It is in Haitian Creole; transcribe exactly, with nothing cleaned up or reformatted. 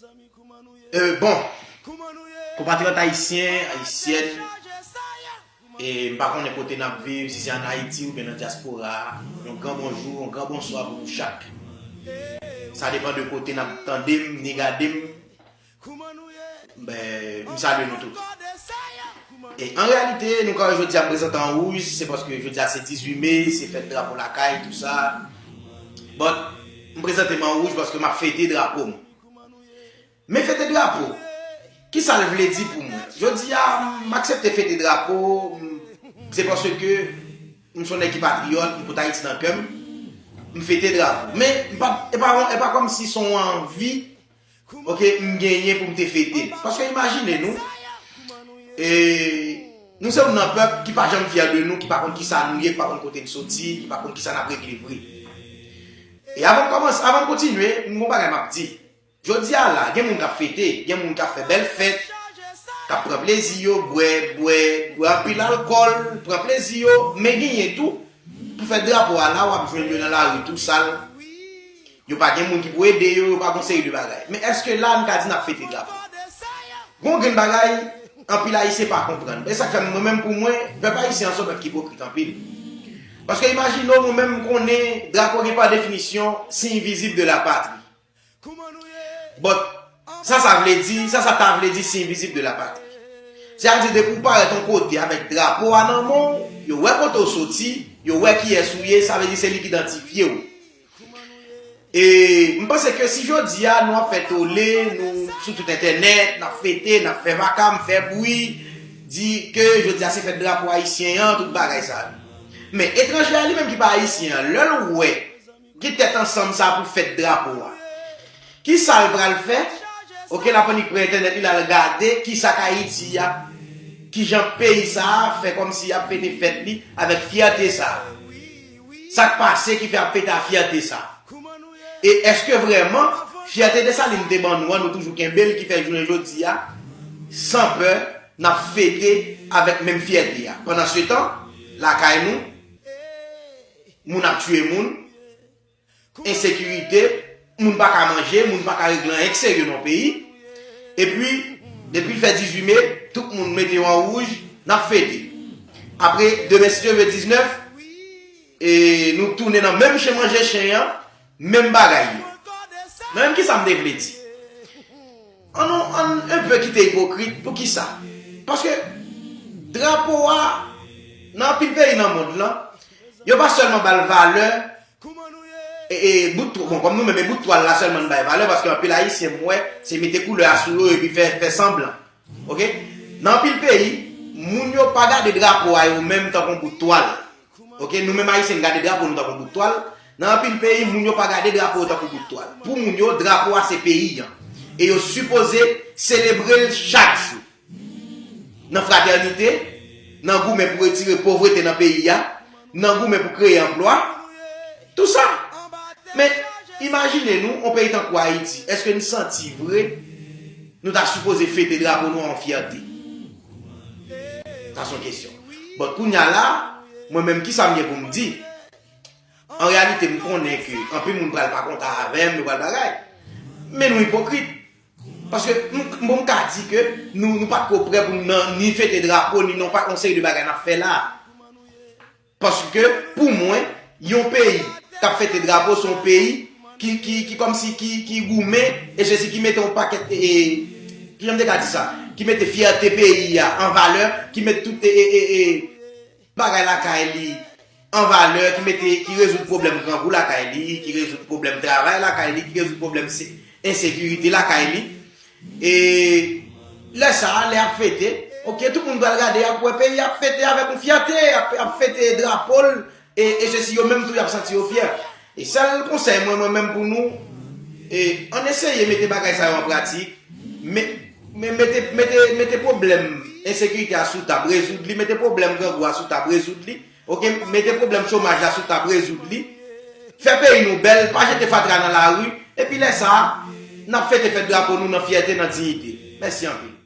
E, bon, konpatriyòt ayisyen, ayisyèn, e m pa konnen kote n ap viv, si se ann Ayiti oubyen nan dyaspora a, yon gran bonjou, yon gran bonswa pou nou chak. Sa depann de kote n ap tande m, ni gade m. Ben, m salye nou tout. E an reyalite, nou ka wè jodi a m prezante an wouj, se paske jodi a se dizuit me, se fèt drapo lakay, tou sa. But, m prezante m an wouj paske m ap fete drapo m. Men fete drapo, kisa l vle di pou mwen? Jodi a, m aksepte fete drapo, m, se paske m se yon nèg ki patriyòt, m pote Ayiti nan kè m, m fete drapo. Men, m pa, e pa, e pa kòmsi se yon anvi, oke, m genyen pou m te fete l. Paske imajine nou, e, nou se youn nan pèp ki pa janm fyè de nou, ki pa konn kisa nou ye, ki pa konn kote n soti, ki pa konn kisa n ap regle vre. E avan m kòmanse, avan m kontinye, m gon bagay m ap di. Jodi a la, gen moun k ap fete, gen moun k ap fè bèl fèt, k ap pran plezi yo, bwè, bwè, bwè anpil alkòl, pran plezi yo, men genyen tou, pou fèt drapo a la, w ap jwenn yo nan lari tou sal. Yo pa gen moun ki pou ede yo, yo pa gon seri de bagay. Men èske la n ka di n ap fete drapo? Gon grenn bagay, anpil Ayisyen pa konprann. E sa k fè mwen menm pou mwen, pèp ayisyen an se yon pèp ki ipokrit anpil. Paske imajine w, mwen menm m konnen drapo gen pa definisyon siy vizib de la patri. But, sa sa vle di, sa sa ta vle di siy vizib de la patri? Sètadi depi w parèt yon kote avèk drapo a nan men w, yo wè kote w soti, yo wè kiyès ou ye, sa vle di se li k idantifye w. E m panse ke si jodi a nou ap fè tole, nou sou tout entènèt, n ap fete, n ap fè vakam, fè bri, di ke jodi a se fèt drapo ayisyen an, tout bagay sa yo. Men etranje a li menm ki pa ayisyen an, lè l wè gen tèt ansanm sa pou fèt drapo a, kisa l pral fè? Oke, l ap annik pran entènèt li, l al gade kisa k Ayiti a, kijan peyi sa a fè kòmsi y ap fete fèt li avèk fyète sa a. Sa k pase ki fè y ap fete a fyète sa a? E èske vrèman fyète Desalin te ban nou an, nou toujou kenbe l, ki fè jounen jodi a, san pè, n ap fete avèk menm fyète a? Pandansetan, lakay nou, moun ap tiye moun, ensekirite, moun pa ka manje, moun pa ka regle anyen k serye nan peyi. Epi, depi l fè dizuit me, tout moun mete yo an wouj, n ap fete. Apre, demen, si Dye vle, diznèf, e nou tounen nan menm chen manje chen an, menm bagay yo. Mwen menm, kisa m te vle di? An nou, ann enpe kite ipokrit, poukisa? Paske drapo a, nan anpil peyi nan mond lan, yo pa sèlman ba l valè, e, e, bout twal, bon, kòm nou menm, e bout twal la sèlman n bay valè, paske anpil Ayisyen, m wè, se mete koulè a sou yo epi fè, fè sanblan. Oke? Nan anpil peyi, moun yo pa gade drapo a yo menm tankou yon bout twal. Oke? Nou menm Ayisyen, n gade drapo nou tankou yon bout twal. Nan anpil peyi, moun yo pa gade drapo yo tankou bout twal. Pou moun yo, drapo a se peyi an. E yo sipoze selebre l chak jou. Nan fratènite, nan goumen pou retire povrete nan peyi a, nan goumen pou kreye anplwa, tou sa. Men, imajine nou, yon peyi tankou Ayiti, èske n santi vre nou ta sipoze fete drapo nou an fyète? Sa se yon kesyon. But kounye a la, mwen menm, kisa m gen pou m di? An reyalite, m konnen ke anpil moun pral pa kontan avè m, yo pral bagay. Men nou ipokrit. Paske m, m, bon, m ka di ke nou, nou pa t ko prè pou n nan, ni fete drapo, ni nan pa yon seri de bagay n ap fè la. Paske, pou mwen, yon peyi k ap fete drapo, se yon peyi ki, ki, ki kòmsi ki, ki goumen, e sesi ki mete yon pakèt, e, e, kijan m te ka di sa? Ki mete fyète peyi a an valè, ki mete tout, e, e, e, e, bagay lakay li an valè, ki mete, ki rezoud pwoblèm grangou lakay li, ki rezoud pwoblèm travay lakay li, ki rezoud pwoblèm se-, ensekirite lakay li. E lè sa a, lè y ap fete, oke, tout moun pral gade, y ap wè peyi ap fete avèk yon fyète, y ap, y ap fete drapo l, e, e sesi yo menm tou, y ap santi yo fyè. E sèl konsèy mwen, mwen menm pou nou, e, ann eseye mete bagay sa yo an pratik, men, men mete, mete, mete pwoblèm ensekirite a sou tab, rezoud li, mete pwoblèm grangou a sou tab, rezoud li, oke, mete pwoblèm chomaj la sou tab, rezoud li, fè peyi nou bèl, pa jete fatra nan lari, epi lè sa a, n ap fete fèt drapo nou nan fyète, nan diyite. Mèsi anpil.